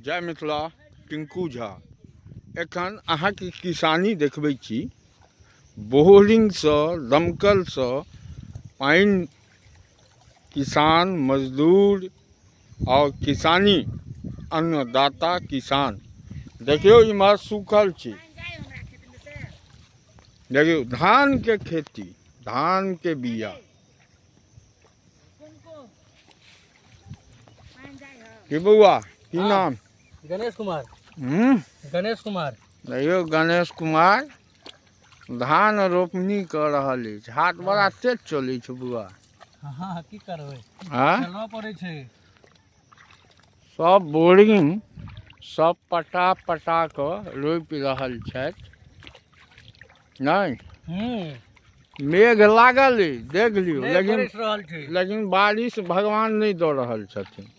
जय मिथिला, टिंकू झा। एखन अहाँके किसानी देखबै छी। बोरिंगसँ, दमकलसँ पानि किसान मजदूर आओर किसानी अन्नदाता किसान। देखियौ इम्हर सूखल छै। देखियौ धानके खेती, धानके बिया। की बौआ, की नाम? गणेश कुमार। गणेश कुमार। देखियौ गणेश कुमार धान रोपनी कऽ रहल अछि। हाथ बड़ा तेज चलै छै बौआ। हँ, की करबै, चलबऽ पड़ै छै। सब बोरिंग सब पटा पटा कऽ रोपि रहल छथि। नहि मेघ लागल अछि, देख लियौ, लेकिन लेकिन बारिश भगवान नहि दऽ रहल छथिन।